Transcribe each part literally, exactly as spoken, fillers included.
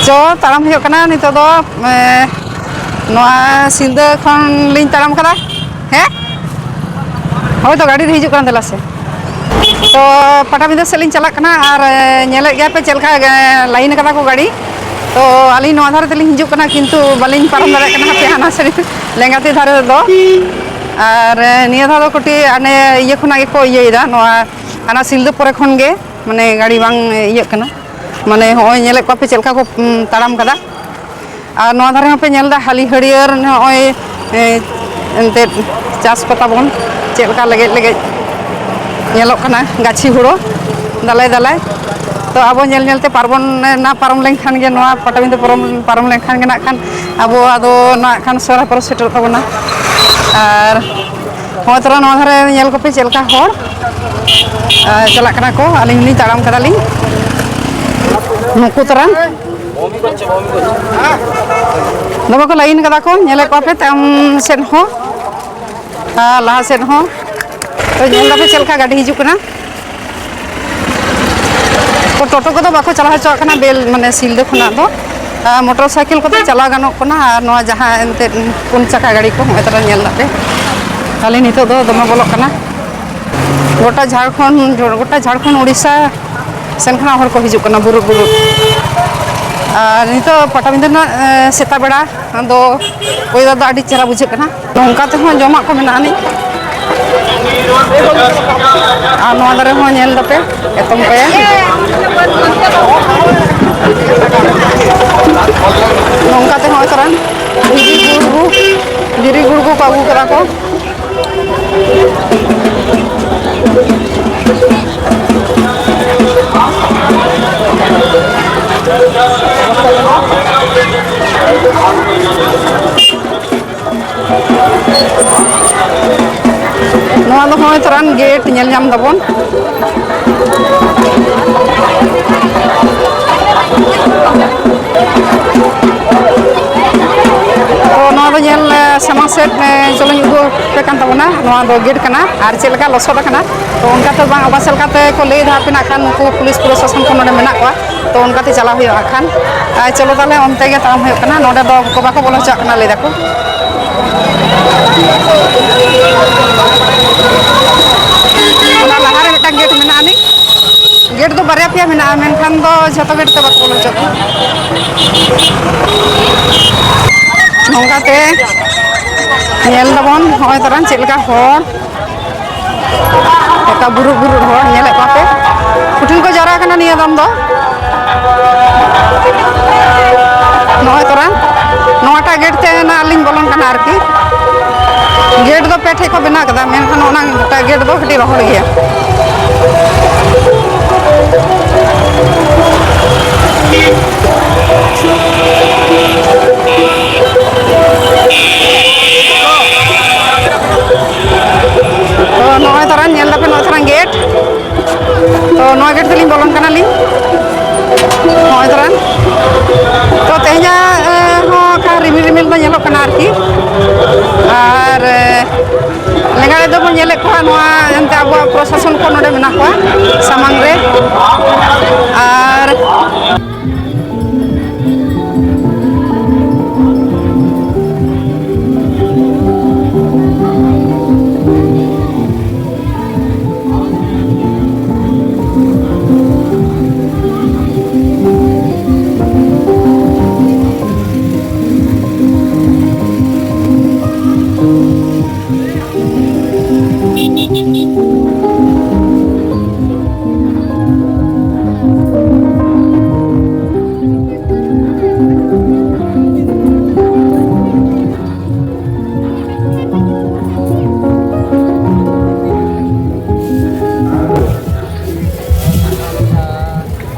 ᱪᱚ, ᱛᱟᱲᱟᱢ ᱦᱩᱭᱩᱜ ᱠᱟᱱᱟ ᱱᱤᱛᱚᱜ ᱫᱚ᱾ ᱮ, ᱱᱚᱣᱟ ᱥᱤᱞᱫᱟᱹ ᱠᱷᱚᱱ ᱞᱤᱧ ᱛᱟᱲᱟᱢ ᱠᱟᱫᱟ᱾ ᱦᱮᱸ, ᱦᱳᱭ ᱛᱚ, ᱜᱟᱹᱰᱤ ᱨᱮ ᱦᱤᱡᱩᱜ ᱠᱟᱱᱟ, ᱫᱮᱞᱟ ᱥᱮ᱾ ᱛᱚ, ᱯᱟᱴᱟᱵᱤᱸᱫᱟᱹ ᱥᱮᱫ ᱞᱤᱧ ᱪᱟᱞᱟᱜ ᱠᱟᱱᱟ ᱟᱨ, ᱮ, ᱧᱮᱞᱮᱫ ᱜᱮᱭᱟ ᱯᱮ ᱪᱮᱫ ᱞᱮᱠᱟ, ᱮ, ᱞᱟᱭᱤᱱ ᱠᱟᱫᱟ ᱠᱚ ᱜᱟᱹᱰᱤ᱾ ᱛᱚ, ᱟᱹᱞᱤᱧ ᱱᱚᱣᱟ ᱫᱷᱟᱨᱮ ᱛᱮᱞᱤᱧ ᱦᱤᱡᱩᱜ ᱠᱟᱱᱟ, ᱠᱤᱱᱛᱩ ᱵᱟᱹᱞᱤᱧ ᱯᱟᱨᱚᱢ ᱫᱟᱲᱮᱭᱟᱜ ᱠᱟᱱᱟ ᱦᱟᱯᱮ ᱦᱟᱱᱟ ᱥᱟᱹᱨᱤ ᱞᱮᱸᱜᱟᱛᱤ ᱫᱷᱟᱨᱮ ᱨᱮᱫᱚ᱾ ᱟᱨ, ᱮ, ᱱᱤᱭᱟᱹ ᱫᱷᱟᱣ ᱫᱚ ᱠᱟᱹᱴᱤᱡ ᱦᱟᱱᱮ ᱤᱭᱟᱹ ᱠᱷᱚᱱᱟᱜ ᱜᱮᱠᱚ ᱤᱭᱟᱹᱭᱮᱫᱟ, ᱱᱚᱣᱟ ᱦᱟᱱᱟ ᱥᱤᱞᱫᱟᱹ ᱯᱚᱨᱮ ᱠᱷᱚᱱ ᱜᱮ, ᱢᱟᱱᱮ, ᱜᱟᱹᱰᱤ ᱵᱟᱝ ᱤᱭᱟᱹᱜ ᱠᱟᱱᱟ᱾ ᱢᱟᱱᱮ, ᱦᱚᱸᱜᱼᱚᱭ ᱧᱮᱞᱮᱫ ᱠᱚᱣᱟ ᱯᱮ ᱪᱮᱫ ᱞᱮᱠᱟ ᱠᱚ, ᱩᱸ, ᱛᱟᱲᱟᱢ ᱠᱟᱫᱟ᱾ ᱟᱨ ᱱᱚᱣᱟ ᱫᱷᱟᱨᱮ ᱦᱚᱸᱯᱮ ᱧᱮᱞ ᱮᱫᱟ, ᱦᱟᱹᱞᱤ ᱦᱟᱹᱨᱭᱟᱹᱲ ᱱᱚᱜᱼᱚᱭ, ᱮ, ᱮᱱᱛᱮᱫ ᱪᱟᱥ ᱠᱚ ᱛᱟᱵᱚᱱ ᱪᱮᱫ ᱞᱮᱠᱟ ᱞᱮᱜᱮᱡ ᱞᱮᱜᱮᱡ ᱧᱮᱞᱚᱜ ᱠᱟᱱᱟ, ᱜᱟᱹᱪᱷᱤ ᱦᱩᱲᱩ ᱫᱟᱞᱟᱭ ᱫᱟᱞᱟᱭ᱾ ᱛᱚ, ᱟᱵᱚ ᱧᱮᱞ ᱧᱮᱞ ᱛᱮ ᱯᱟᱨᱵᱚᱱ ᱮᱱᱟ, ᱯᱟᱨᱚᱢ ᱞᱮᱱᱠᱷᱟᱱ ᱜᱮ, ᱱᱚᱣᱟ ᱯᱟᱴᱟᱵᱤᱸᱫᱟᱹ ᱯᱚᱨᱚᱢ, ᱯᱟᱨᱚᱢ ᱞᱮᱱᱠᱷᱟᱱ ᱜᱮ ᱱᱟᱜ ᱠᱷᱟᱱ ᱟᱵᱚ ᱟᱫᱚ ᱱᱟᱜ ᱠᱷᱟᱱ ᱥᱚᱦᱨᱟᱭ ᱯᱚᱨᱚᱵᱽ ᱥᱮᱴᱮᱨᱚᱜ ᱛᱟᱵᱚᱱᱟ᱾ ᱟᱨ ᱦᱚᱸᱜᱼᱚᱭ ᱛᱚᱨᱟ ᱱᱚᱣᱟ ᱫᱷᱟᱨᱮ ᱧᱮᱞ ᱠᱚᱯᱮ ᱪᱮᱫ ᱞᱮᱠᱟ ᱦᱚᱲ, ᱟᱨ ᱪᱟᱞᱟᱜ ᱠᱟᱱᱟ ᱠᱚ, ᱟᱹᱞᱤᱧ ᱦᱚᱸᱞᱤᱧ ᱛᱟᱲᱟᱢ ᱠᱟᱫᱟᱞᱤᱧ᱾ ᱱᱩᱠᱩ ᱛᱚᱨᱟ, ᱫᱚᱢᱮ ᱠᱚ ᱞᱟᱭᱤᱱ ᱠᱟᱫᱟ ᱠᱚ, ᱧᱮᱞᱮᱫ ᱠᱚᱣᱟ ᱯᱮ ᱛᱟᱭᱚᱢ ᱥᱮᱫ ᱦᱚᱸ ᱟᱨ ᱞᱟᱦᱟ ᱥᱮᱫ ᱦᱚᱸ᱾ ᱛᱚ, ᱧᱮᱞ ᱫᱟᱯᱮ ᱪᱮᱫ ᱞᱮᱠᱟ ᱜᱟᱹᱰᱤ ᱦᱤᱡᱩᱜ ᱠᱟᱱᱟ᱾ ᱛᱚ, ᱴᱳᱴᱳ ᱠᱚᱫᱚ ᱵᱟᱠᱚ ᱪᱟᱞᱟᱣ ᱦᱚᱪᱚᱣᱟᱜ ᱠᱟᱱᱟ ᱵᱮᱞ, ᱢᱟᱱᱮ, ᱥᱤᱞᱫᱟᱹ ᱠᱷᱚᱱᱟᱜ ᱫᱚ᱾ ᱟᱨ ᱢᱚᱴᱚᱨ ᱥᱟᱭᱠᱮᱞ ᱠᱚᱛᱮ ᱪᱟᱞᱟᱣ ᱜᱟᱱᱚᱜ ᱠᱟᱱᱟ᱾ ᱟᱨ ᱱᱚᱣᱟ ᱡᱟᱦᱟᱸ ᱮᱱᱛᱮᱫ ᱯᱩᱱ ᱪᱟᱠᱟ ᱜᱟᱹᱰᱤ ᱠᱚ, ᱦᱚᱸᱜᱼᱚᱭ ᱛᱚᱨᱟ ᱧᱮᱞ ᱫᱟᱯᱮ, ᱠᱷᱟᱹᱞᱤ ᱱᱤᱛᱚᱜ ᱫᱚ ᱫᱚᱢᱮ ᱵᱚᱞᱚᱜ ᱠᱟᱱᱟ᱾ ᱜᱚᱴᱟ ᱡᱷᱟᱲᱠᱷᱚᱸᱰ, ᱜᱚᱴᱟ ᱡᱷᱟᱲᱠᱷᱚᱸᱰ, ᱩᱲᱤᱥᱥᱟ ᱥᱮᱱ ᱠᱷᱚᱱᱟᱜ ᱦᱚᱲ ᱠᱚ ᱦᱤᱡᱩᱜ ᱠᱟᱱᱟ, ᱵᱩᱨᱩ ᱵᱩᱨᱩ᱾ ᱟᱨ ᱱᱤᱛᱚᱜ ᱯᱟᱴᱟᱵᱤᱸᱫᱟᱹ ᱨᱮᱱᱟᱜ, ᱮ, ᱥᱮᱛᱟᱜ ᱵᱮᱲᱟ ᱫᱚ ᱚᱭᱮᱫᱟᱨ ᱫᱚ ᱟᱹᱰᱤ ᱪᱮᱦᱨᱟ ᱵᱩᱡᱷᱟᱹᱜ ᱠᱟᱱᱟ᱾ ᱱᱚᱝᱠᱟ ᱛᱮᱦᱚᱸ ᱡᱚᱢᱟᱜ ᱠᱚ ᱢᱮᱱᱟᱜ ᱟᱹᱱᱤᱡ᱾ ᱟᱨ ᱱᱚᱣᱟ ᱫᱷᱟᱨᱮ ᱦᱚᱸ ᱧᱮᱞ ᱫᱟᱯᱮ, ᱮᱛᱚᱢ ᱠᱚᱭᱟ᱾ ᱱᱚᱝᱠᱟ ᱛᱮᱦᱚᱸ ᱛᱚᱨᱟᱝ ᱫᱷᱤᱨᱤ ᱜᱩᱲᱜᱩ, ᱫᱷᱤᱨᱤ ᱜᱩᱲᱜᱩ ᱠᱚ ᱟᱹᱜᱩ ᱠᱟᱫᱟ ᱠᱚ᱾ ᱱᱚᱣᱟ ᱫᱚ ᱦᱚᱸᱜᱼᱚᱭ ᱛᱚᱨᱟᱱ ᱜᱮᱴ ᱧᱮᱞ ᱧᱟᱢ ᱫᱟᱵᱚᱱ᱾ ᱛᱚ, ᱱᱚᱣᱟ ᱫᱚ ᱧᱮᱞ, ᱮ, ᱥᱟᱢᱟᱝ ᱥᱮᱫ, ᱮ, ᱪᱚᱞᱚᱧ ᱩᱫᱩᱜ ᱠᱟᱱ ᱛᱟᱵᱚᱱᱟ, ᱱᱚᱣᱟ ᱫᱚ ᱜᱮᱴ ᱠᱟᱱᱟ᱾ ᱟᱨ ᱪᱮᱫ ᱞᱮᱠᱟ ᱞᱚᱥᱚᱫ ᱟᱠᱟᱱᱟ, ᱛᱚ ᱚᱱᱠᱟ ᱛᱮ ᱵᱟᱝ, ᱚᱠᱟ ᱥᱮᱫ ᱞᱮᱠᱟᱛᱮ ᱠᱚ ᱞᱟᱹᱭ ᱫᱟ, ᱦᱟᱯᱮ ᱱᱟᱜ ᱠᱷᱟᱱ ᱱᱩᱠᱩ ᱯᱩᱞᱤᱥ ᱯᱨᱚᱥᱟᱥᱚᱱ ᱠᱚ ᱱᱚᱰᱮ ᱢᱮᱱᱟᱜ ᱠᱚᱣᱟ, ᱛᱚ ᱚᱱᱠᱟᱛᱮ ᱪᱟᱞᱟᱣ ᱦᱩᱭᱩᱜᱼᱟ ᱦᱟᱸᱜ ᱠᱷᱟᱱ᱾ ᱟᱨ ᱪᱚᱞᱚ ᱛᱟᱦᱚᱞᱮ ᱚᱱᱛᱮ ᱜᱮ ᱛᱟᱲᱟᱢ ᱦᱩᱭᱩᱜ ᱠᱟᱱᱟ, ᱱᱚᱰᱮ ᱫᱚ ᱵᱟᱠᱚ ᱵᱚᱞᱚ ᱦᱚᱪᱚᱣᱟᱜ ᱠᱟᱱᱟ ᱞᱟᱹᱭ ᱫᱟᱠᱚ᱾ ᱚᱱᱟ ᱞᱟᱦᱟᱨᱮ ᱢᱤᱫᱴᱟᱝ ᱜᱮᱴ ᱢᱮᱱᱟᱜ ᱟᱹᱱᱤᱡ, ᱜᱮᱴ ᱫᱚ ᱵᱟᱨᱭᱟ ᱯᱮᱭᱟ ᱢᱮᱱᱟᱜᱼᱟ, ᱢᱮᱱᱠᱷᱟᱱ ᱫᱚ ᱡᱷᱚᱛᱚ ᱜᱮᱴ ᱛᱮ ᱵᱟᱠᱚ ᱵᱚᱞᱚ ᱦᱚᱪᱚᱜ ᱠᱟᱱᱟ᱾ ᱱᱚᱝᱠᱟᱛᱮ ᱧᱮᱞ ᱫᱟᱵᱚᱱ, ᱱᱚᱜᱼᱚᱭ ᱛᱟᱨᱟᱱ ᱪᱮᱫ ᱞᱮᱠᱟ ᱦᱚᱲ, ᱮᱠᱟ ᱵᱩᱨᱩ ᱵᱩᱨᱩ ᱦᱚᱲ ᱧᱮᱞᱮᱫ ᱠᱚᱣᱟ ᱯᱮ, ᱠᱚᱴᱷᱤᱱ ᱠᱚ ᱡᱟᱣᱨᱟ ᱠᱟᱱᱟ ᱱᱤᱭᱟᱹ ᱫᱚᱢ ᱫᱚ᱾ ᱱᱚᱜᱼᱚᱭ ᱛᱟᱨᱟᱱ ᱱᱚᱣᱟᱴᱟᱜ ᱜᱮᱴ ᱛᱮ ᱱᱟᱜ ᱞᱤᱧ ᱵᱚᱞᱚᱱ ᱠᱟᱱᱟ ᱟᱨᱠᱤ᱾ ᱜᱮᱴ ᱫᱚ ᱯᱮ ᱴᱷᱮᱡ ᱠᱚ ᱵᱮᱱᱟᱣ ᱠᱟᱫᱟ, ᱢᱮᱱᱠᱷᱟᱱ ᱚᱱᱟᱴᱟᱜ ᱜᱮᱴ ᱫᱚ ᱠᱟᱹᱴᱤᱡ ᱨᱚᱦᱚᱲ ᱜᱮᱭᱟ᱾ ᱛᱚ ᱱᱚᱜᱼᱚᱭ ᱛᱟᱨᱟᱱ ᱧᱮᱞ ᱫᱟᱯᱮ, ᱱᱚᱜᱼᱚᱭ ᱛᱟᱨᱟᱱ ᱜᱮᱴ᱾ ᱛᱚ ᱱᱚᱣᱟ ᱜᱮᱴ ᱛᱮᱞᱤᱧ ᱵᱚᱞᱚᱱ ᱠᱟᱱᱟᱞᱤᱧ᱾ ᱱᱚᱜᱼᱚᱭ ᱛᱟᱨᱟᱱ, ᱛᱚ ᱛᱮᱦᱮᱧᱟᱜ ᱮ, ᱦᱚᱸ ᱠᱷᱟᱱ ᱨᱤᱢᱤᱞ ᱨᱤᱢᱤᱞ ᱫᱚ ᱧᱮᱞᱚᱜ ᱠᱟᱱᱟ ᱟᱨᱠᱤ᱾ ᱟᱨ ᱮ, ᱞᱮᱸᱜᱟ ᱨᱮᱫᱚ ᱵᱚᱱ ᱧᱮᱞᱮᱫ ᱠᱚᱣᱟ ᱱᱚᱣᱟ ᱮᱱᱛᱮ ᱟᱵᱚᱣᱟᱜ ᱯᱨᱚᱥᱟᱥᱚᱱ ᱠᱚ ᱱᱚᱰᱮ ᱢᱮᱱᱟᱜ ᱠᱚᱣᱟ ᱥᱟᱢᱟᱝ ᱨᱮ᱾ ᱟᱨ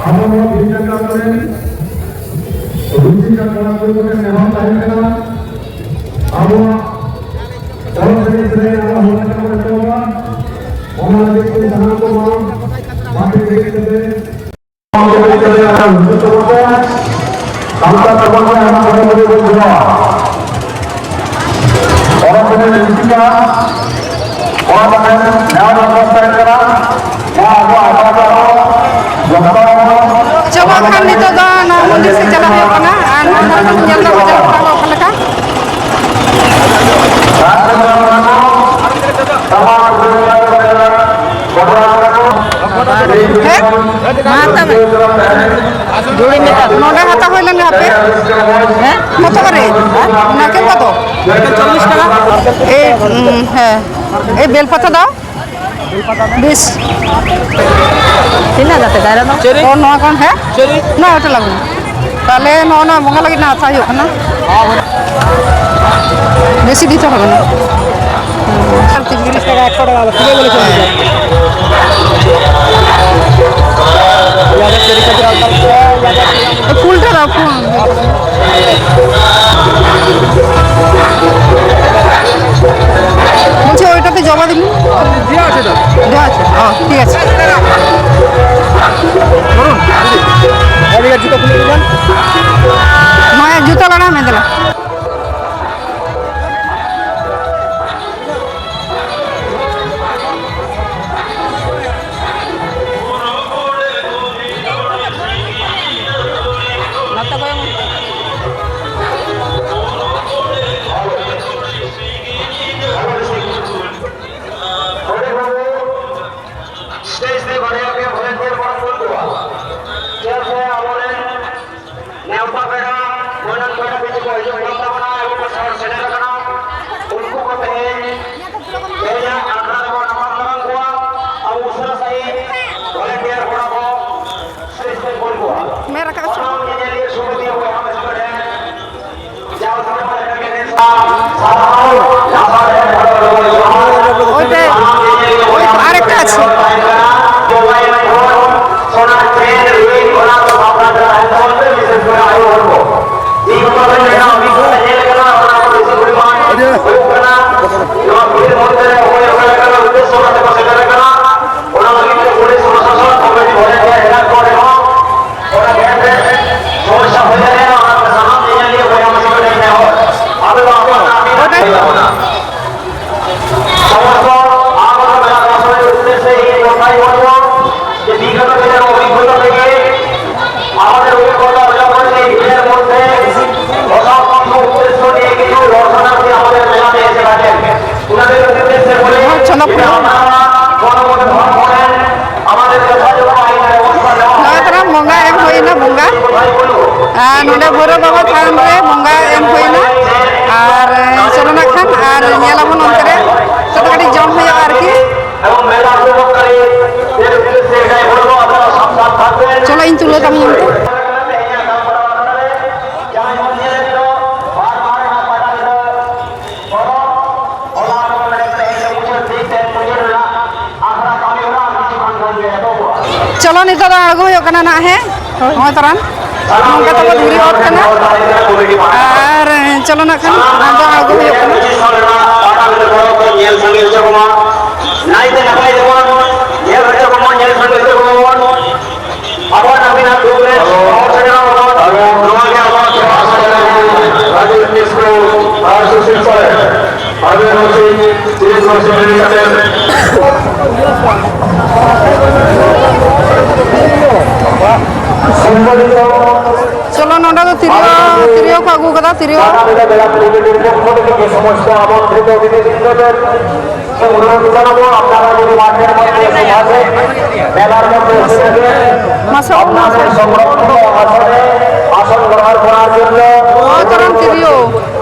ᱟᱵᱚ ᱱᱚᱣᱟ ᱵᱤᱨ ᱡᱟᱠᱟᱛ ᱨᱮ ᱨᱩᱥᱤᱠᱟ ᱠᱚᱲᱟ ᱠᱩᱲᱤ ᱠᱚᱴᱷᱮᱱ ᱱᱮᱦᱚᱨ ᱛᱟᱦᱮᱱ ᱠᱟᱱᱟ, ᱟᱵᱚᱣᱟᱜ ᱯᱚᱨᱚᱵᱽ ᱮᱱᱮᱡ ᱥᱮᱨᱮᱧ ᱟᱵᱚ ᱦᱚᱲ ᱞᱮᱠᱟ ᱵᱚᱱ ᱮᱛᱚᱦᱚᱵᱟ᱾ ᱚᱱᱟ ᱞᱟᱹᱜᱤᱫ ᱛᱮ ᱥᱟᱱᱟᱢ ᱠᱚ ᱢᱟᱲᱟᱝ ᱢᱟᱴᱷ ᱨᱮ ᱦᱮᱡ ᱠᱟᱛᱮ ᱥᱟᱱᱛᱟᱲ ᱥᱚᱢᱟᱡᱽ ᱨᱮ ᱟᱭᱢᱟ ᱵᱷᱟᱜᱮ ᱵᱷᱟᱜᱮ ᱵᱚᱱ ᱵᱮᱱᱟᱣᱟ᱾ ᱯᱚᱨᱚᱵᱽ ᱮᱱᱮᱡ ᱪᱟᱵᱟᱜ ᱠᱷᱟᱱ ᱱᱤᱛᱚᱜ ᱫᱚ ᱱᱚᱣᱟ ᱢᱚᱱᱫᱤᱨ ᱥᱮᱫ ᱪᱟᱞᱟᱜ ᱦᱩᱭᱩᱜ ᱠᱟᱱᱟ᱾ ᱟᱨ ᱱᱚᱣᱟ ᱠᱚᱨᱮ ᱧᱮᱞ ᱫᱚ ᱵᱟᱡᱟᱨ ᱠᱚ ᱚᱠᱟ ᱞᱮᱠᱟ᱾ ᱦᱮᱸ? ᱢᱟ ᱛᱚᱵᱮ᱾ ᱡᱩᱲᱤ ᱢᱮᱛᱟ ᱱᱚᱰᱮ ᱦᱟᱛᱟᱣ ᱦᱩᱭ ᱞᱮᱱ ᱜᱮ ᱦᱟᱯᱮ᱾ ᱦᱮᱸ? ᱠᱚᱛᱚ ᱠᱚᱨᱮ? ᱱᱟᱨᱠᱮᱞ ᱠᱚᱫᱚ? ᱪᱚᱞᱞᱤᱥ ᱴᱟᱠᱟ᱾ ᱮᱭ, ᱩᱸ, ᱦᱮᱸ᱾ ᱮᱭ ᱵᱮᱞ ᱯᱟᱛᱟ ᱫᱚ? ᱵᱤᱥ᱾ ᱛᱤᱱᱟᱹᱜ ᱠᱟᱛᱮ ᱠᱟᱭᱨᱟ ᱫᱚ? ᱪᱮᱨᱤ? ᱚ, ᱱᱚᱣᱟ ᱠᱷᱚᱱ, ᱦᱮᱸ? ᱪᱮᱨᱤ? ᱱᱚᱣᱟ ᱮᱴᱟᱜ ᱞᱟᱜᱩ᱾ ᱛᱟᱦᱞᱮ ᱱᱚᱜᱼᱚ ᱱᱚᱣᱟ ᱵᱚᱸᱜᱟ ᱞᱟᱹᱜᱤᱫ ᱱᱟᱜ ᱦᱟᱛᱟᱣ ᱦᱩᱭᱩᱜ ᱠᱟᱱᱟ᱾ ᱵᱮᱥᱤ ᱫᱤᱛᱮ ᱦᱚᱵᱮ ᱱᱟ᱾ ᱛᱤᱨᱤᱥ ᱴᱟᱠᱟ, ᱮᱠᱥᱚ ᱴᱟᱠᱟ ᱫᱚ ᱠᱷᱩᱵᱮᱭ ᱵᱚᱞᱮ ᱪᱚᱞ ᱜᱮᱭᱟ᱾ ᱯᱷᱩᱞ ᱴᱟ ᱫᱟᱣ, ᱯᱷᱩᱞ᱾ বলছি ওইটাতে জমা দিন। দেওয়া আছে তো? দেওয়া আছে? ও, ঠিক আছে। ধরুন, দিদি। এই জায়গায় জুতো খুলে দিলেন। ᱦᱮᱸ, ᱡᱩᱛᱟᱹ ᱞᱟᱲᱟ ᱢᱮ, ᱫᱮᱞᱟ᱾ ᱱᱚᱛᱮ ᱠᱚᱭᱚᱜ ᱢᱮ᱾ ᱥᱴᱮᱡᱽ ᱛᱮ ᱵᱟᱨᱭᱟ ᱯᱮᱭᱟ ᱵᱷᱚᱞᱮᱱᱴᱤᱭᱟᱨ ᱵᱚᱱ ᱠᱩᱞ ᱠᱚᱣᱟ᱾ ᱪᱮᱫᱟᱜ ᱥᱮ ᱟᱵᱚᱨᱮᱱ ᱱᱮᱣᱛᱟ ᱯᱮᱲᱟ, ᱵᱷᱟᱸᱰᱟᱱ ᱯᱮᱲᱟ ᱠᱤᱪᱷᱩ ᱠᱚ ᱦᱤᱡᱩᱜ ᱠᱟᱱ ᱛᱟᱵᱚᱱᱟ, ᱟᱵᱚ ᱠᱚ ᱥᱮᱴᱮᱨ ᱟᱠᱟᱱᱟ᱾ ᱩᱱᱠᱩ ᱠᱚ ᱛᱮᱦᱮᱧ ᱛᱮᱦᱮᱧᱟᱜ ᱟᱠᱷᱲᱟ ᱨᱮᱵᱚᱱ ᱟᱯᱟᱱ ᱫᱟᱨᱟᱢ ᱠᱚᱣᱟ᱾ ᱟᱵᱚ ᱩᱥᱟᱹᱨᱟ ᱥᱟᱺᱦᱤᱡ ᱵᱷᱚᱞᱮᱱᱴᱤᱭᱟᱨ ᱠᱚᱲᱟ ᱠᱚ ᱥᱴᱮᱡᱽ ᱛᱮ ᱠᱩᱞ ᱠᱚᱣᱟ᱾ ᱢᱮ ᱨᱟᱠᱟᱵ ᱦᱚᱪᱚ᱾ ᱥᱟᱱᱟᱢ ᱧᱮᱧᱮᱞᱤᱭᱟᱹ ᱥᱩᱵᱤᱫᱷᱟ ᱵᱚᱭᱦᱟ ᱢᱤᱥᱨᱟ ᱴᱷᱮᱱ ᱳই তো, ওই তো আরেকটা আছে। ᱪᱚᱞᱚ ᱯᱩᱨᱟᱹ᱾ ᱱᱚᱜᱼᱚᱭ ᱛᱟᱨᱟ ᱵᱚᱸᱜᱟ ᱮᱢ ᱦᱩᱭᱱᱟ, ᱵᱚᱸᱜᱟ᱾ ᱟᱨ ᱱᱚᱰᱮ ᱵᱷᱳᱭᱨᱳᱵ ᱵᱟᱵᱟ ᱛᱷᱟᱱ ᱨᱮ ᱵᱚᱸᱜᱟ ᱮᱢ ᱦᱩᱭᱱᱟ᱾ ᱟᱨ ᱪᱚᱞᱚ ᱱᱟᱜ ᱠᱷᱟᱱ ᱟᱨ ᱧᱮᱞ ᱟᱵᱚᱱ ᱚᱱᱛᱮ ᱨᱮ᱾ ᱛᱚᱵᱮ ᱠᱟᱹᱴᱤᱡ ᱡᱚᱢ ᱦᱩᱭᱩᱜᱼᱟ ᱟᱨᱠᱤ᱾ ᱪᱚᱞᱚ, ᱤᱧ ᱛᱩᱞᱟᱹᱣ ᱛᱟᱢ ᱧᱩᱛᱩᱢ᱾ ᱪᱚᱞᱚ, ᱱᱤᱛᱚᱜ ᱫᱚ ᱟᱬᱜᱚ ᱦᱩᱭᱩᱜ ᱠᱟᱱᱟ ᱱᱟᱜ, ᱦᱮᱸ? ᱦᱳᱭ᱾ ᱱᱚᱜᱼᱚᱭ ᱛᱟᱨᱟᱱ ᱱᱚᱝᱠᱟ ᱛᱟᱵᱚ ᱫᱷᱤᱨᱤ ᱚᱛ ᱠᱟᱱᱟ᱾ ᱟᱨ ᱪᱚᱞᱚ ᱱᱟᱜ ᱠᱷᱟᱱ ᱟᱬᱜᱚ ᱦᱩᱭᱩᱜ ᱠᱟᱱᱟ᱾ ᱧᱮᱞ ᱥᱟᱸᱜᱮ ᱦᱚᱪᱚ ᱠᱚᱢᱟ, ᱱᱟᱭᱛᱮ ᱱᱟᱯᱟᱭ ᱛᱮᱵᱚᱱ ᱧᱮᱞ ᱦᱚᱪᱚ ᱠᱚᱢᱟ, ᱧᱮᱞ ᱥᱟᱸᱜᱮ ᱦᱚᱪᱚ ᱠᱚᱢᱟ ᱵᱚᱱ᱾ ᱟᱵᱚᱣᱟᱜ ᱟᱹᱵᱤᱱᱟᱜ ᱫᱩᱠ ᱨᱮ ᱦᱚᱲ ᱥᱮᱴᱮᱨᱚᱜ ᱟᱵᱚᱱ᱾ ᱱᱚᱣᱟ ᱜᱮ ᱟᱵᱚᱣᱟᱜ ᱥᱚᱢᱟᱡᱽ ᱨᱮ ᱨᱟᱡᱮᱥ ᱠᱤᱥᱠᱩ ᱟᱨ ᱥᱩᱥᱤᱞ ᱥᱚᱨᱮᱱ᱾ ᱟᱵᱮᱱ ᱦᱚᱸ ᱪᱮᱫ, ᱪᱮᱫ ᱠᱚ ᱥᱮᱴᱮᱨ ᱠᱟᱛᱮ ᱥᱚᱝᱜᱚᱴᱷᱤᱛ ᱪᱚᱞᱚ, ᱱᱚᱰᱮ ᱫᱚ ᱛᱤᱨᱭᱳ, ᱛᱤᱨᱭᱳ ᱠᱚ ᱟᱹᱜᱩ ᱠᱟᱫᱟ, ᱛᱤᱨᱭᱳ᱾ ᱥᱟᱱᱟᱢ ᱵᱮᱲᱟ ᱵᱮᱲᱟ ᱠᱩᱲᱤ ᱜᱤᱫᱽᱨᱟᱹ ᱯᱚᱠᱠᱷᱚ ᱛᱷᱮᱠᱮ ᱥᱚᱢᱚᱥᱛᱚ আমন্ত্রিত অতিথিবৃন্দদের অনুরোধ জানাবো, আপনারা যদি মাঠের মধ্যে এসে বসে, মেলার মধ্যে এসে থাকেন, মাসে, আপনাদের মাসে। সংরক্ষিত আসনে আসন গ্রহণ করার জন্য ও, চরণ তিরিও।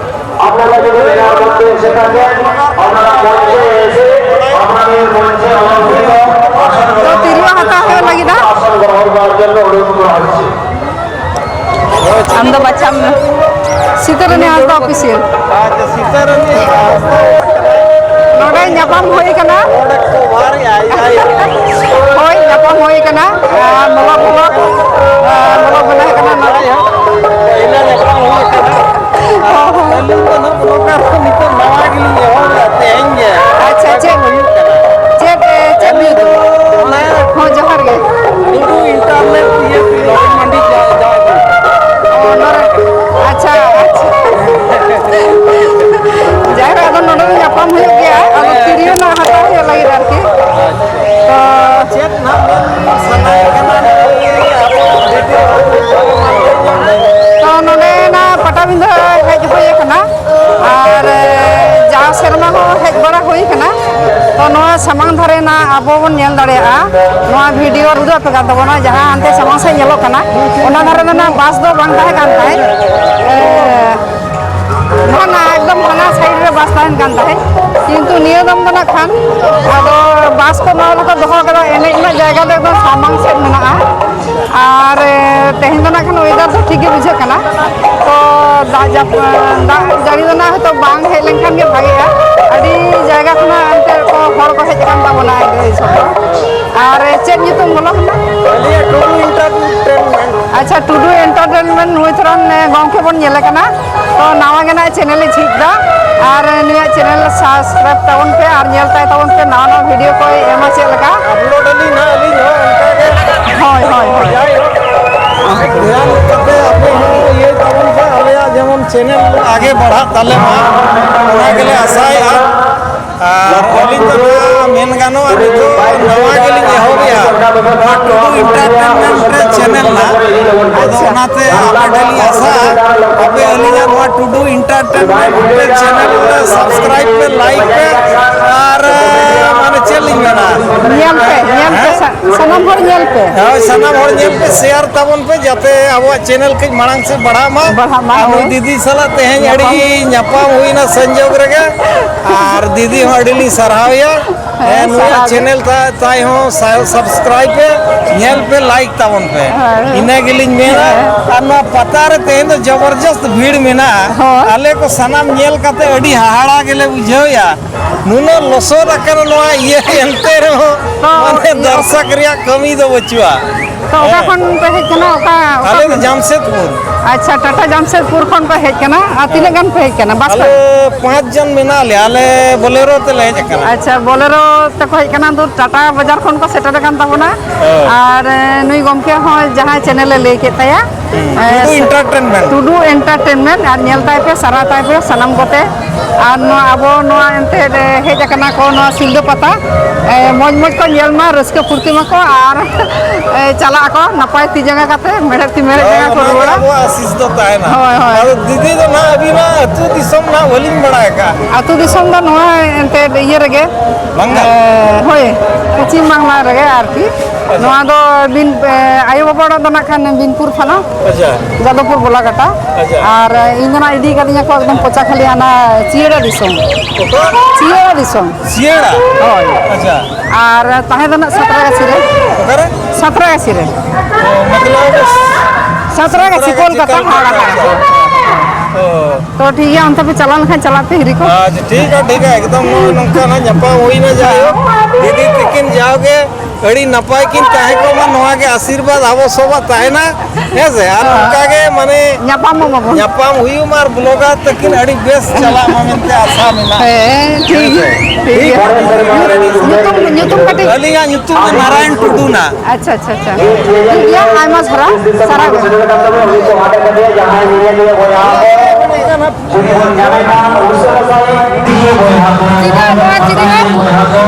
আপনারা যদি মেলার মধ্যে এসে থাকেন, আপনারা মঞ্চে এসে আপনাদের মঞ্চে অলঙ্কৃত আসন তো তিরিও হাতা হয়ে লাগি না? আসন গ্রহণ করার জন্য অনুরোধ করা হচ্ছে। ᱟᱢ ᱫᱚ ᱵᱟᱪᱷᱟᱣ ᱢᱮ᱾ ᱥᱤᱛᱟᱹ ᱨᱟᱹᱱᱤ ᱦᱟᱸᱥᱫᱟ official᱾ ᱟᱪᱪᱷᱟ, ᱥᱤᱛᱟᱹ ᱨᱟᱹᱱᱤ ᱦᱟᱸᱥᱫᱟ᱾ ᱱᱚᱰᱮ ᱧᱟᱯᱟᱢ ᱦᱩᱭ ᱠᱟᱱᱟ᱾ ᱱᱚᱰᱮ ᱠᱚ ᱵᱟᱨᱭᱟ, ᱟᱭ, ᱟᱭ᱾ ᱦᱳᱭ, ᱧᱟᱯᱟᱢ ᱦᱩᱭ ᱠᱟᱱᱟ᱾ ᱟᱨ ᱱᱚᱣᱟ vlog, ᱟᱨ ᱱᱚᱣᱟ ᱵᱮᱱᱟᱣ ᱠᱟᱱᱟ ᱱᱚᱰᱮ᱾ ᱯᱟᱹᱦᱤᱞ ᱧᱟᱯᱟᱢ ᱦᱩᱭ ᱠᱟᱱᱟ᱾ ᱟᱹᱞᱤᱧ ᱫᱚ ᱱᱚᱣᱟ vlogger ᱠᱚ ᱱᱤᱛᱚᱜ ᱱᱟᱣᱟ ᱜᱮᱞᱤᱧ ᱮᱦᱚᱵ ᱮᱫᱟ, ᱛᱮᱦᱮᱧ ᱜᱮ᱾ ᱟᱪᱪᱷᱟ, ᱪᱮᱫ ᱦᱩᱭᱩᱜ ᱠᱟᱱᱟ? ᱪᱮᱫ, ᱮ, ᱪᱮᱫ ᱟᱹᱞᱤᱧ ᱧᱩᱛᱩᱢ? ᱫᱚ ᱚᱱᱟ ᱦᱚᱸ, ᱡᱚᱦᱟᱨ ᱜᱮ᱾ ᱴᱩᱰᱩ internet ᱤᱭᱟᱹ ᱱᱚᱨᱮᱱ ᱢᱟᱱᱰᱤ ᱡᱟ-, ᱡᱟᱶᱟᱭ ᱠᱚᱲᱟ᱾ ᱚ, ᱱᱚᱨᱮᱱ, ᱟᱪᱪᱷᱟ, ᱟᱪᱪᱷᱟ᱾ ᱡᱟᱭᱦᱳᱠ, ᱟᱫᱚ ᱱᱚᱰᱮ ᱫᱚ ᱧᱟᱯᱟᱢ ᱦᱩᱭᱩᱜ ᱜᱮᱭᱟ, ᱟᱫᱚ ᱛᱤᱨᱭᱳ ᱱᱟᱜ ᱦᱟᱛᱟᱣ ᱦᱩᱭᱩᱜ ᱞᱟᱹᱜᱤᱫ ᱟᱨᱠᱤ᱾ ᱛᱚ, ᱪᱮᱫ ᱱᱟᱜ ᱢᱮᱱ ᱥᱟᱱᱟᱭᱮ ᱠᱟᱱᱟ, ᱱᱤᱛᱚᱜ ᱵᱷᱤᱰᱤᱭᱳ ᱨᱮ ᱢᱟ ᱞᱟᱹᱭ ᱧᱚᱜ ᱥᱟᱢᱟᱝ ᱫᱷᱟᱨᱮ ᱱᱟᱜ ᱟᱵᱚ ᱵᱚᱱ ᱧᱮᱞ ᱫᱟᱲᱮᱭᱟᱜᱼᱟ, ᱱᱚᱣᱟ ᱵᱷᱤᱰᱤᱭᱳ ᱨᱮ ᱩᱫᱩᱜ ᱟᱯᱮ ᱠᱟᱱ ᱛᱟᱵᱚᱱᱟ, ᱡᱟᱦᱟᱸ ᱦᱟᱱᱛᱮ ᱥᱟᱢᱟᱝ ᱥᱮᱫ ᱧᱮᱞᱚᱜ ᱠᱟᱱᱟ, ᱚᱱᱟ ᱫᱷᱟᱨᱮ ᱫᱚ ᱱᱟᱜ ᱵᱟᱥ ᱫᱚ ᱵᱟᱝ ᱛᱟᱦᱮᱸ ᱠᱟᱱ ᱛᱟᱦᱮᱸᱫ᱾ ᱮ, ᱱᱚᱣᱟ ᱱᱟᱜ ᱮᱠᱫᱚᱢ ᱦᱟᱱᱟ ᱥᱟᱭᱤᱰ ᱨᱮ ᱵᱟᱥ ᱛᱟᱦᱮᱱ ᱠᱟᱱ ᱛᱟᱦᱮᱸᱫ, ᱠᱤᱱᱛᱩ ᱱᱤᱭᱟᱹ ᱫᱚᱢ ᱫᱚ ᱱᱟᱜ ᱠᱷᱟᱱ ᱟᱫᱚ ᱵᱟᱥ ᱠᱚ ᱱᱚᱣᱟ ᱫᱚᱠᱚ ᱫᱚᱦᱚ ᱠᱟᱫᱟ, ᱮᱱᱮᱡ ᱨᱮᱱᱟᱜ ᱡᱟᱭᱜᱟ ᱫᱚ ᱮᱠᱫᱚᱢ ᱥᱟᱢᱟᱝ ᱥᱮᱫ ᱢᱮᱱᱟᱜᱼᱟ᱾ ᱟᱨ, ᱮ, ᱛᱮᱦᱮᱧ ᱫᱚ ᱱᱟᱜ ᱠᱷᱟᱱ ᱚᱭᱮᱫᱟᱨ ᱫᱚ ᱴᱷᱤᱠ ᱜᱮ ᱵᱩᱡᱷᱟᱹᱜ ᱠᱟᱱᱟ᱾ ᱛᱚ ᱫᱟᱜ ᱡᱟᱹᱯ-, ᱫᱟᱜ ᱡᱟᱹᱲᱤ ᱫᱚ ᱱᱟᱜ ᱦᱚᱭᱛᱳ ᱵᱟᱝ ᱦᱮᱡ ᱞᱮᱱᱠᱷᱟᱱ ᱜᱮ ᱵᱷᱟᱜᱮᱜᱼᱟ᱾ ᱟᱹᱰᱤ ᱡᱟᱭᱜᱟ ᱠᱷᱚᱱᱟᱜ ᱮᱱᱛᱮ ᱠᱚ, ᱦᱚᱲ ᱠᱚ ᱦᱮᱡ ᱟᱠᱟᱱ ᱛᱟᱵᱚᱱᱟ ᱟᱹᱰᱤ ᱡᱷᱚᱛᱚ᱾ ᱟᱨ, ᱮ, ᱪᱮᱫ ᱧᱩᱛᱩᱢ ᱵᱚᱞᱚ ᱠᱟᱱᱟ? ᱟᱹᱞᱤᱧᱟᱜ ᱴᱩᱰᱩ ᱮᱱᱴᱟᱨᱴᱮᱱᱢᱮᱱᱴ᱾ ᱟᱪᱪᱷᱟ, ᱴᱩᱰᱩ ᱮᱱᱴᱟᱨᱴᱮᱱᱢᱮᱱᱴ ᱱᱩᱭ ᱛᱷᱚᱨᱟᱱ, ᱮ, ᱜᱚᱢᱠᱮ ᱵᱚᱱ ᱧᱮᱞᱮ ᱠᱟᱱᱟ᱾ ᱛᱚ ᱱᱟᱣᱟ ᱜᱮ ᱱᱟᱜ ᱪᱮᱱᱮᱞ ᱮ ᱡᱷᱤᱡ ᱫᱟ, ᱟᱨ ᱱᱩᱭᱟᱜ ᱪᱮᱱᱮᱞ ᱥᱟᱵᱥᱠᱨᱟᱭᱤᱵ ᱛᱟᱵᱚᱱ ᱯᱮ ᱟᱨ ᱧᱮᱞ ᱛᱟᱭ ᱛᱟᱵᱚᱱ ᱯᱮ ᱱᱟᱣᱟ ᱱᱟᱣᱟ ᱵᱷᱤᱰᱤᱭᱳ ᱠᱚᱭ ᱮᱢᱟ ᱪᱮᱫ ᱞᱮᱠᱟ᱾ ᱟᱯᱞᱳᱰ ᱟᱹᱞᱤᱧ ᱱᱟᱦᱟᱜ ᱟᱹᱞᱤᱧ ᱦᱚᱸ ᱚᱱᱠᱟ ᱜᱮ᱾ ᱦᱳᱭ, ᱦᱳᱭ, ᱦᱳᱭ᱾ ᱡᱟᱭᱦᱳᱠ, ᱫᱷᱮᱭᱟᱱ ᱠᱟᱛᱮ ᱟᱯᱮ ᱦᱚᱸ ᱤᱭᱟᱹᱭ ᱛᱟᱵᱚᱱ ᱯᱮ, ᱟᱞᱮᱭᱟᱜ ᱡᱮᱢᱚᱱ ᱪᱮᱱᱮᱞ ᱟᱜᱮ ᱵᱟᱲᱦᱟᱜ ᱛᱟᱞᱮ ᱢᱟ, ᱚᱱᱟ ᱜᱮᱞᱮ ᱟᱥᱟᱭᱮᱫᱼᱟ᱾ ᱟᱨ ᱟᱹᱞᱤᱧ ᱫᱚ ᱱᱚᱣᱟ ᱢᱮᱱ ᱜᱟᱱᱚᱜᱼᱟ, ᱱᱤᱛᱚᱜ ᱱᱟᱣᱟ ᱜᱮᱞᱤᱧ ᱮᱦᱚᱵᱮᱜᱼᱟ ᱱᱚᱣᱟ ᱴᱩᱰᱩ ᱮᱱᱴᱟᱨᱴᱮᱱᱢᱮᱱᱴ ᱨᱮ ᱪᱮᱱᱮᱞ ᱱᱟᱜ᱾ ᱟᱫᱚ ᱚᱱᱟᱛᱮ ᱟᱯᱮ ᱴᱷᱮᱱ ᱞᱤᱧ ᱟᱥᱟᱜᱼᱟ, ᱟᱯᱮ ᱟᱹᱞᱤᱧᱟᱜ ᱱᱚᱣᱟ ᱴᱩᱰᱩ ᱮᱱᱴᱟᱨᱴᱮᱱᱢᱮᱱᱴ ᱨᱮ ᱪᱮᱱᱮᱞ ᱨᱮ ᱥᱟᱵᱥᱠᱨᱟᱭᱤᱵ ᱯᱮ, ᱞᱟᱭᱤᱠ ᱯᱮ, ᱟᱨ, ᱢᱟᱱᱮ, ᱪᱮᱫ ᱞᱤᱧ ᱢᱮᱱᱟ? ᱧᱮᱞ ᱯᱮ, ᱧᱮᱞ ᱯᱮ, ᱦᱮᱸ? ᱥᱟ-, ᱥᱟᱱᱟᱢ ᱦᱚᱲ ᱧᱮᱞ ᱯᱮ᱾ ᱦᱳᱭ, ᱥᱟᱱᱟᱢ ᱦᱚᱲ ᱧᱮᱞ ᱯᱮ, ᱥᱮᱭᱟᱨ ᱛᱟᱵᱚᱱ ᱯᱮ, ᱡᱟᱛᱮ ᱟᱵᱚᱣᱟᱜ ᱪᱮᱱᱮᱞ ᱠᱟᱹᱡ ᱢᱟᱲᱟᱝ ᱥᱮᱫ ᱵᱟᱲᱦᱟᱜ ᱢᱟ᱾ ᱵᱟᱲᱦᱟᱜ ᱢᱟ, ᱟᱨ ᱱᱩᱭ ᱦᱳᱭ᱾ ᱫᱤᱫᱤ ᱥᱟᱞᱟᱜ ᱛᱮᱦᱮᱧ ᱧᱟᱯᱟᱢ᱾ ᱟᱹᱰᱤ ᱧᱟᱯᱟᱢ ᱦᱩᱭᱱᱟ ᱥᱚᱝᱡᱳᱜᱽ ᱨᱮᱜᱮ, ᱟᱨ ᱫᱤᱫᱤ ᱦᱚᱸ ᱟᱹᱰᱤ ᱞᱤᱧ ᱥᱟᱨᱦᱟᱣᱮᱭᱟ᱾ ᱦᱮᱸ, ᱦᱮᱸ, ᱱᱩᱭᱟᱜ ᱥᱟᱨᱦᱟᱣ ᱜᱮ᱾ ᱪᱮᱱᱮᱞ ᱛᱟ-, ᱛᱟᱭ ᱦᱚᱸ ᱥᱟ-, ᱥᱟᱵᱥᱠᱨᱟᱭᱤᱵ ᱯᱮ, ᱧᱮᱞ ᱯᱮ, ᱞᱟᱭᱤᱠ ᱛᱟᱵᱚᱱ ᱯᱮ᱾ ᱦᱮᱸ, ᱦᱮᱸ᱾ ᱤᱱᱟᱹ ᱜᱮᱞᱤᱧ ᱢᱮᱱᱟ᱾ ᱦᱮᱸ᱾ ᱟᱨ ᱱᱚᱣᱟ ᱯᱟᱛᱟ ᱨᱮ ᱛᱮᱦᱮᱧ ᱫᱚ ᱡᱚᱵᱚᱨᱡᱚᱥᱛ ᱵᱷᱤᱲ ᱢᱮᱱᱟᱜᱼᱟ᱾ ᱦᱳᱭ᱾ ᱟᱞᱮ ᱠᱚ ᱥᱟᱱᱟᱢ ᱧᱮᱞ ᱠᱟᱛᱮ ᱟᱹᱰᱤ ᱦᱟᱦᱟᱲᱟ ᱜᱮᱞᱮ ᱵᱩᱡᱷᱟᱹᱣᱮᱫᱼᱟ᱾ ᱱᱩᱱᱟᱹᱜ ᱞᱚᱥᱚᱫ ᱟᱠᱟᱱᱟ ᱱᱚᱣᱟ ᱤᱭᱟᱹ, ᱮᱱᱛᱮ ᱨᱮᱦᱚᱸ ᱛᱚ, ᱢᱟᱱᱮ ᱤᱭᱟᱹ, ᱫᱚᱨᱥᱚᱠ ᱨᱮᱭᱟᱜ ᱠᱟᱹᱢᱤ ᱫᱚ ᱵᱟᱹᱪᱩᱜᱼᱟ᱾ ᱛᱚ, ᱚᱠᱟ ᱦᱮᱸ᱾ ᱠᱷᱚᱱ ᱯᱮ ᱦᱮᱡ ᱠᱟᱱᱟ? ᱚᱠᱟ, ᱚᱠᱟ ᱟᱞᱮ ᱫᱚ ᱠᱷᱚᱱ? ᱡᱟᱢᱥᱮᱫᱽᱯᱩᱨ᱾ ᱟᱪᱪᱷᱟ, ᱴᱟᱴᱟ ᱡᱟᱢᱥᱮᱫᱽᱯᱩᱨ ᱠᱷᱚᱱ ᱯᱮ ᱦᱮᱡ ᱠᱟᱱᱟ᱾ ᱟᱨ ᱛᱤᱱᱟᱹᱜ ᱦᱮᱸ᱾ ᱜᱟᱱ ᱯᱮ ᱦᱮᱡ ᱠᱟᱱᱟ ᱵᱟᱥ ᱟᱞᱮ ᱠᱚᱨᱮ? ᱯᱟᱸᱪ ᱡᱚᱱ ᱢᱮᱱᱟᱜ ᱞᱮᱭᱟ, ᱟᱞᱮ ᱵᱚᱞᱮᱨᱳ ᱛᱮᱞᱮ ᱦᱮᱡ ᱟᱠᱟᱱᱟ᱾ ᱟᱪᱪᱷᱟ, ᱵᱚᱞᱮᱨᱳ ᱛᱮᱠᱚ ᱦᱮᱡ ᱠᱟᱱᱟ, ᱫᱩ ᱴᱟᱴᱟ ᱵᱟᱡᱟᱨ ᱠᱷᱚᱱ ᱠᱚ ᱥᱮᱴᱮᱨ ᱟᱠᱟᱱ ᱛᱟᱵᱚᱱᱟ᱾ ᱦᱮᱸ᱾ ᱟᱨ, ᱮ, ᱱᱩᱭ ᱜᱚᱢᱠᱮ ᱦᱚᱸ ᱡᱟᱦᱟᱸᱭ ᱪᱮᱱᱮᱞ ᱮ ᱞᱟᱹᱭ ᱠᱮᱫ ᱛᱟᱭᱟ, ᱴᱩᱰᱩ ᱮᱱᱴᱟᱨᱴᱮᱱᱢᱮᱱᱴ᱾ ᱴᱩᱰᱩ ᱮᱱᱴᱟᱨᱴᱮᱱᱢᱮᱱᱴ, ᱟᱨ ᱧᱮᱞ ᱛᱟᱭ ᱯᱮ, ᱥᱟᱨᱟ ᱛᱟᱭ ᱯᱮ ᱥᱟᱱᱟᱢ ᱠᱚᱛᱮ᱾ ᱟᱨ ᱱᱚᱣᱟ ᱟᱵᱚ ᱱᱚᱣᱟ ᱮᱱᱛᱮᱫ, ᱮ, ᱦᱮᱡ ᱟᱠᱟᱱᱟ ᱠᱚ ᱱᱚᱣᱟ ᱥᱤᱞᱫᱟᱹ ᱯᱟᱛᱟ, ᱮ, ᱢᱚᱡᱽ ᱢᱚᱡᱽ ᱠᱚ ᱧᱮᱞ ᱢᱟ, ᱨᱟᱹᱥᱠᱟᱹ ᱯᱷᱩᱨᱛᱤ ᱢᱟᱠᱚ, ᱟᱨ, ᱮ, ᱪᱟᱞᱟᱜ ᱟᱠᱚ ᱱᱟᱯᱟᱭ ᱛᱤ ᱡᱟᱸᱜᱟ ᱠᱟᱛᱮ, ᱢᱮᱲᱦᱮᱫ ᱛᱤ ᱢᱮᱲᱦᱮᱫ ᱦᱳᱭ, ᱡᱟᱸᱜᱟ ᱠᱚ ᱚᱱᱟᱜᱮ ᱨᱩᱣᱟᱹᱲᱟ᱾ ᱟᱵᱚᱣᱟᱜ ᱟᱥᱤᱥ ᱫᱚ ᱛᱟᱦᱮᱱᱟ᱾ ᱦᱳᱭ, ᱦᱳᱭ᱾ ᱟᱫᱚ ᱫᱤᱫᱤ ᱫᱚ ᱱᱟᱦᱟᱜ ᱟᱹᱵᱤᱱᱟᱜ ᱟᱹᱛᱩ ᱫᱤᱥᱚᱢ ᱱᱟᱦᱟᱜ ᱵᱟᱹᱞᱤᱧ ᱵᱟᱲᱟᱭ ᱟᱠᱟᱫᱼᱟ᱾ ᱟᱹᱛᱩ ᱫᱤᱥᱚᱢ ᱫᱚ ᱱᱚᱣᱟ ᱮᱱᱛᱮᱫ ᱤᱭᱟᱹ ᱨᱮᱜᱮ, ᱵᱟᱝᱜᱟᱞ? ᱮ, ᱦᱳᱭ, ᱯᱚᱪᱷᱤᱢ ᱵᱟᱝᱞᱟ ᱨᱮᱜᱮ ᱟᱨᱠᱤ᱾ ᱟᱪᱪᱷᱟ᱾ ᱱᱚᱣᱟ ᱫᱚ ᱵᱤᱱ, ᱮ, ᱟᱭᱳ ᱵᱟᱵᱟ ᱚᱲᱟᱜ ᱫᱚ ᱱᱟᱜ ᱠᱷᱟᱱ ᱵᱤᱱᱯᱩᱨ ᱛᱷᱟᱱᱟ, ᱟᱪᱪᱷᱟ᱾ ᱡᱟᱫᱚᱵᱯᱩᱨ ᱜᱚᱞᱟᱜᱟᱴᱟ᱾ ᱟᱪᱪᱷᱟ᱾ ᱟᱨ ᱤᱧ ᱫᱚ ᱱᱟᱜ ᱤᱫᱤ ᱠᱟᱫᱤᱧᱟ ᱠᱚ ᱮᱠᱫᱚᱢ ᱯᱚᱪᱟ ᱠᱷᱟᱹᱞᱤ ᱦᱟᱱᱟ ᱥᱤᱭᱟᱹᱲᱟ ᱫᱤᱥᱚᱢ᱾ ᱚᱠᱟ? ᱥᱤᱭᱟᱹᱲᱟ ᱫᱤᱥᱚᱢ᱾ ᱥᱤᱭᱟᱹᱲᱟ? ᱦᱳᱭ᱾ ᱟᱪᱪᱷᱟ᱾ ᱟᱨ ᱛᱟᱦᱮᱸ ᱫᱚ ᱱᱟᱜ ᱥᱟᱸᱛᱨᱟᱜᱟᱪᱷᱤ ᱨᱮ᱾ ᱚᱠᱟᱨᱮ? ᱥᱟᱸᱛᱨᱟᱜᱟᱪᱷᱤ ᱨᱮ᱾ ᱚ, ᱢᱚᱛᱞᱚᱵ ᱥᱟᱸᱛᱨᱟᱜᱟᱪᱷᱤ, ᱥᱟᱸᱛᱨᱟᱜᱟᱪᱷᱤ, ᱠᱳᱞᱠᱟᱛᱟ, ᱠᱳᱞᱠᱟᱛᱟ, ᱦᱟᱣᱲᱟ ᱟᱪᱪᱷᱟ, ᱠᱚᱨᱮ᱾ ᱟᱪᱪᱷᱟ᱾ ᱚ᱾ ᱛᱚ ᱴᱷᱤᱠ ᱜᱮᱭᱟ, ᱚᱱᱛᱮ ᱯᱮ ᱪᱟᱞᱟᱣ ᱞᱮᱱᱠᱷᱟᱱ ᱪᱟᱞᱟᱜ ᱯᱮ ᱦᱤᱨᱤ ᱠᱚ᱾ ᱟᱪᱪᱷᱟ, ᱴᱷᱤᱠ ᱜᱮᱭᱟ, ᱴᱷᱤᱠ ᱜᱮᱭᱟ, ᱮᱠᱫᱚᱢ ᱱᱚᱜᱼᱚᱭ ᱱᱚᱝᱠᱟ ᱱᱟᱜ ᱧᱟᱯᱟᱢ ᱦᱩᱭᱱᱟ, ᱡᱟᱭᱦᱳᱠ, ᱫᱤᱫᱤ ᱛᱤᱠᱤᱱ ᱡᱟᱣᱜᱮ ᱟᱹᱰᱤ ᱱᱟᱯᱟᱭ ᱠᱤᱱ ᱛᱟᱦᱮᱸ ᱠᱚᱜ ᱢᱟ, ᱱᱚᱣᱟ ᱜᱮ ᱟᱥᱤᱨᱵᱟᱫᱽ ᱟᱵᱚ ᱥᱚᱵᱟᱜ ᱛᱟᱦᱮᱱᱟ, ᱦᱮᱸ ᱥᱮ? ᱟᱨ ᱦᱮᱸ᱾ ᱱᱚᱝᱠᱟ ᱜᱮ ᱢᱟᱱᱮ ᱧᱟᱯᱟᱢ ᱟᱵᱚᱱ᱾ ᱧᱟᱯᱟᱢ ᱦᱩᱭᱩᱜ ᱢᱟ ᱟᱨ ᱵᱞᱚᱜᱟᱨ ᱛᱟᱹᱠᱤᱱ ᱟᱹᱰᱤ ᱵᱮᱥ ᱪᱟᱞᱟᱜ ᱢᱟ ᱢᱮᱱᱛᱮ ᱟᱥᱟ ᱢᱮᱱᱟᱜᱼᱟ᱾ ᱦᱮᱸ, ᱴᱷᱤᱠ ᱦᱮᱸ ᱜᱮᱭᱟ᱾ ᱥᱮ? ᱴᱷᱤᱠ ᱜᱮᱭᱟ᱾ ᱧᱩᱛᱩᱢ, ᱧᱩᱛᱩᱢ ᱠᱟᱹᱴᱤᱡ? ᱟᱹᱞᱤᱧᱟᱜ ᱧᱩᱛᱩᱢ ᱫᱚ ᱱᱟᱨᱟᱭᱚᱱ ᱴᱩᱰᱩ ᱱᱟ᱾ ᱟᱪᱪᱷᱟ, ᱟᱪᱪᱷᱟ, ᱟᱪᱪᱷᱟ᱾ ᱴᱷᱤᱠ ᱜᱮᱭᱟ, ᱟᱭᱢᱟ ᱥᱟᱨᱦᱟᱣ, ᱥᱟᱨᱦᱟᱣ ᱜᱮ᱾ ᱡᱟᱦᱟᱸᱭ ᱧᱮᱧᱮᱞᱤᱭᱟᱹ ᱵᱚᱭᱦᱟ ᱠᱚ, ᱡᱩᱫᱤ ᱵᱚᱱ ᱧᱟᱢᱮ ᱠᱷᱟᱱ, ᱩᱥᱟᱹᱨᱟ ᱥᱟᱺᱦᱤᱡ ᱫᱤᱭᱮ ᱵᱚᱭᱦᱟ ᱠᱚ, ᱪᱤᱱᱦᱟᱹ, ᱱᱚᱣᱟ ᱪᱤᱱᱦᱟᱹ᱾ ᱵᱚᱭᱦᱟ ᱠᱚ,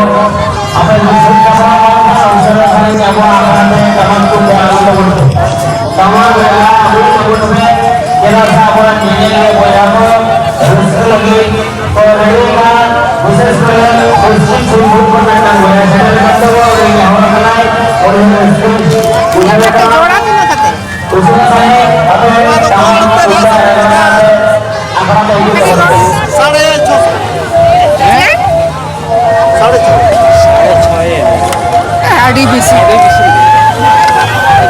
ᱟᱯᱮ ᱡᱩᱫᱤ ᱥᱟᱹᱛ ᱥᱟᱯᱲᱟᱣ ᱵᱟᱝ ᱠᱷᱟᱱ, ᱩᱥᱟᱹᱨᱟ ᱥᱟᱺᱦᱤᱡ ᱟᱵᱚᱣᱟᱜ ᱟᱠᱷᱲᱟ ᱛᱮ ᱴᱟᱢᱟᱠ ᱛᱩᱢᱫᱟᱜ ᱟᱹᱜᱩ ᱛᱟᱵᱚᱱ ᱯᱮ᱾ ᱴᱟᱢᱟᱠ ᱨᱮ ᱞᱟ ᱦᱩᱭ ᱛᱟᱵᱚᱱ ᱯᱮ᱾ ᱪᱮᱫᱟᱜ ᱥᱮ ᱟᱵᱚᱨᱮᱱ ᱧᱮᱧᱮᱞᱤᱭᱟᱹ ᱵᱚᱭᱦᱟ ᱠᱚ ᱨᱟᱹᱥᱠᱟᱹ ᱞᱟᱹᱜᱤᱫ ᱠᱚ ᱨᱮᱰᱤ ᱠᱟᱱᱟ᱾ ᱵᱤᱥᱮᱥ ᱠᱚᱨᱮ ᱯᱚᱥᱪᱤᱢ ᱥᱤᱝᱵᱷᱩᱢ ᱠᱷᱚᱱ ᱢᱤᱫᱴᱟᱝ ᱵᱚᱭᱦᱟ ᱥᱮᱴᱮᱨ ᱟᱠᱟᱱ ᱛᱟᱵᱚᱱᱟ, ᱩᱱᱤ ᱱᱮᱦᱚᱨ ᱠᱟᱱᱟᱭ, ᱩᱱᱤ ᱨᱟᱹᱥᱠᱟᱹ ᱵᱩᱡᱷᱟᱹᱣ ᱠᱟᱛᱮ ᱠᱟᱱᱟ᱾ ᱡᱚᱲᱟ ᱛᱤᱱᱟᱹᱜ ᱠᱟᱛᱮ? ᱩᱥᱟᱹᱨᱟ ᱥᱟᱺᱦᱤᱡ ᱟᱯᱮ ᱱᱚᱣᱟ ᱫᱚ ᱠᱚᱢ ᱴᱟᱢᱟᱠ ᱩᱛᱟᱹᱨ ᱛᱩᱢᱫᱟᱜ ᱦᱟᱸᱜ᱾ ᱨᱮ ᱞᱟᱜᱟᱣ ᱯᱮ, ᱟᱠᱷᱲᱟ ᱯᱮ ᱤᱫᱤ ᱛᱟᱵᱚᱱ ᱯᱮ᱾ ᱥᱟᱲᱮ ᱪᱷᱚᱥᱚ᱾ ᱦᱮᱸ? ᱥᱟᱲᱮ ᱪᱷᱚ᱾ ᱥᱟᱲᱮ ᱪᱷᱚᱭ᱾ ᱟᱹᱰᱤ ᱵᱮᱥᱤ᱾ ᱟᱹᱰᱤ ᱵᱮᱥᱤ᱾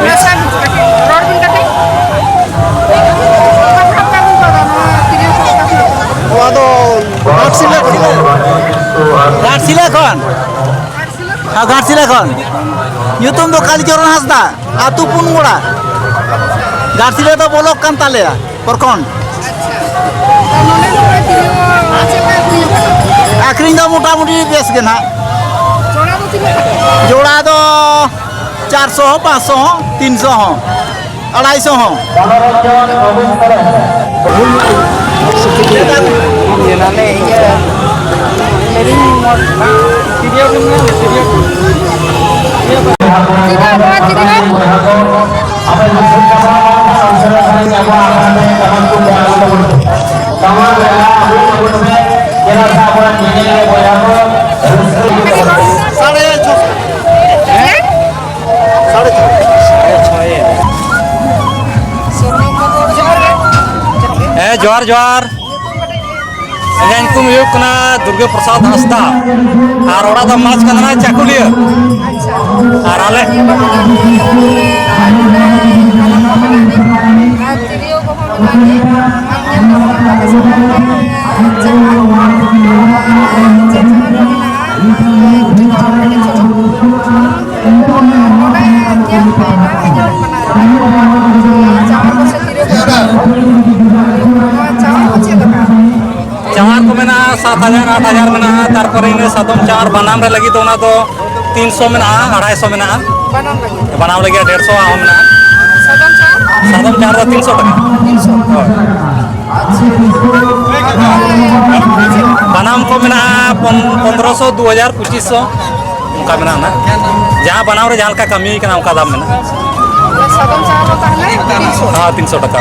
ᱱᱟᱥᱟᱱ ᱠᱟᱹᱴᱤᱡ ᱨᱚᱲ ᱵᱤᱱ ᱠᱟᱹᱴᱤᱡ᱾ ᱱᱚᱣᱟ ᱫᱚ ᱜᱷᱟᱴᱥᱤᱞᱟᱹ ᱠᱷᱚᱱ᱾ ᱜᱷᱟᱴᱥᱤᱞᱟᱹ ᱠᱷᱚᱱ? ᱦᱮᱸ, ᱜᱷᱟᱴᱥᱤᱞᱟᱹ ᱠᱷᱚᱱ᱾ ᱧᱩᱛᱩᱢ ᱫᱚ ᱠᱟᱞᱤᱪᱚᱨᱚᱱ ᱦᱟᱸᱥᱫᱟ, ᱟᱹᱛᱩ ᱯᱩᱱᱜᱚᱲᱟ᱾ ᱜᱷᱟᱴᱥᱤᱞᱟᱹ ᱫᱚ ᱵᱞᱚᱠ ᱠᱟᱱ ᱛᱟᱞᱮᱭᱟ, ᱯᱨᱚᱠᱷᱚᱸᱰ᱾ ᱟᱪᱪᱷᱟ᱾ ᱛᱚ, ᱱᱚᱰᱮ ᱫᱚ ᱛᱤᱱᱟᱹᱜ ᱪᱮᱫ ᱞᱮᱠᱟ ᱟᱹᱠᱷᱨᱤᱧᱚᱜ ᱠᱟᱱᱟ? ᱟᱹᱠᱷᱨᱤᱧ ᱫᱚ ᱢᱚᱴᱟᱢᱩᱴᱤ ᱵᱮᱥ ᱜᱮ ᱱᱟᱦᱟᱜ᱾ ᱡᱚᱲᱟ ᱫᱚ ᱛᱤᱱᱟᱹᱜ ᱠᱟᱛᱮ? ᱡᱚᱲᱟ ᱫᱚ ᱪᱟᱨᱥᱚ ᱦᱚᱸ, ᱯᱟᱸᱪᱥᱚ ᱦᱚᱸ, ᱛᱤᱱᱥᱚ ᱦᱚᱸ᱾ ᱟᱲᱟᱭᱥᱚ ᱦᱚᱸ᱾ ᱦᱮᱸ, ᱡᱚᱦᱟᱨ, ᱡᱚᱦᱟᱨ᱾ ᱤᱧᱟᱹᱜ ᱧᱩᱛᱩᱢ ᱦᱩᱭᱩᱜ ᱠᱟᱱᱟ ᱫᱩᱨᱜᱟᱹ ᱯᱨᱚᱥᱟᱫᱽ ᱦᱟᱸᱥᱫᱟ᱾ ᱟᱨ ᱚᱲᱟᱜ ᱫᱚ ᱢᱟᱪᱷ ᱠᱟᱱᱟ, ᱪᱟᱹᱠᱩᱞᱤᱭᱟᱹ᱾ ᱟᱨ ᱟᱞᱮ ᱟᱨ ᱛᱤᱨᱭᱳ ᱠᱚᱦᱚᱸ ᱢᱮᱱᱟᱜ ᱜᱮᱭᱟ᱾ ᱟᱨ ᱧᱮᱞ ᱫᱚ ᱦᱚᱲ ᱠᱚ ᱥᱟᱱᱟᱢ ᱜᱮ ᱪᱟᱞᱟᱜ ᱟᱨ ᱪᱮᱫ ᱠᱚ ᱢᱮᱱᱟᱜᱼᱟ, ᱱᱚᱰᱮ ᱧᱮᱞ ᱯᱮ, ᱵᱟᱝ ᱧᱮᱞᱚᱜ ᱠᱟᱱᱟ᱾ ᱪᱟᱣᱟᱨ ᱠᱚ ᱥᱮ ᱛᱤᱨᱭᱳ ᱠᱚ ᱢᱮᱱᱟᱜᱼᱟ᱾ ᱱᱚᱣᱟ ᱪᱟᱣᱟᱨ ᱠᱚ ᱪᱮᱫ ᱞᱮᱠᱟ? ᱪᱟᱣᱟᱨ ᱠᱚ ᱢᱮᱱᱟᱜᱼᱟ, ᱥᱟᱛ ᱦᱟᱡᱟᱨ, ᱟᱴ ᱦᱟᱡᱟᱨ ᱢᱮᱱᱟᱜᱼᱟ᱾ ᱛᱟᱨᱯᱚᱨᱮ ᱤᱱᱟᱹ ᱥᱟᱫᱚᱢ ᱪᱟᱣᱟᱨ ᱵᱟᱱᱟᱢ ᱨᱮ ᱞᱟᱹᱜᱤᱫ ᱫᱚ ᱚᱱᱟ ᱫᱚ ᱛᱤᱱᱥᱚ ᱢᱮᱱᱟᱜᱼᱟ, ᱟᱲᱟᱭᱥᱚ ᱢᱮᱱᱟᱜᱼᱟ᱾ ᱵᱟᱱᱟᱢ ᱞᱟᱹᱜᱤᱫ? ᱵᱟᱱᱟᱢ ᱞᱟᱹᱜᱤᱫ ᱰᱮᱲᱥᱚ ᱦᱚᱸ ᱢᱮᱱᱟᱜᱼᱟ᱾ ᱥᱟᱫᱚᱢ ᱪᱟᱣᱟᱨ? ᱥᱟᱫᱚᱢ ᱪᱟᱣᱟᱨ ᱫᱚ ᱛᱤᱱᱥᱚ ᱴᱟᱠᱟ᱾ ᱛᱤᱱᱥᱚ᱾ ᱦᱳᱭ᱾ ᱵᱟᱱᱟᱢ ᱠᱚ ᱢᱮᱱᱟᱜᱼᱟ ᱯᱚᱱ-, ᱯᱚᱱᱫᱽᱨᱚᱥᱚ, ᱫᱩ ᱦᱟᱡᱟᱨ, ᱯᱚᱸᱪᱤᱥᱥᱚ, ᱚᱱᱠᱟ ᱢᱮᱱᱟᱜᱼᱟ ᱱᱟᱜ᱾ ᱡᱟᱦᱟᱸ ᱵᱟᱱᱟᱢ ᱨᱮ ᱡᱟᱦᱟᱸ ᱞᱮᱠᱟ ᱠᱟᱹᱢᱤ ᱠᱟᱱᱟ, ᱚᱱᱠᱟ ᱫᱟᱢ ᱢᱮᱱᱟᱜᱼᱟ᱾ ᱥᱟᱫᱚᱢ ᱪᱟᱣᱟᱨ ᱫᱚ ᱛᱟᱦᱚᱞᱮ ᱛᱤᱱᱥᱚ? ᱦᱮᱸ, ᱛᱤᱱᱥᱚ ᱴᱟᱠᱟ᱾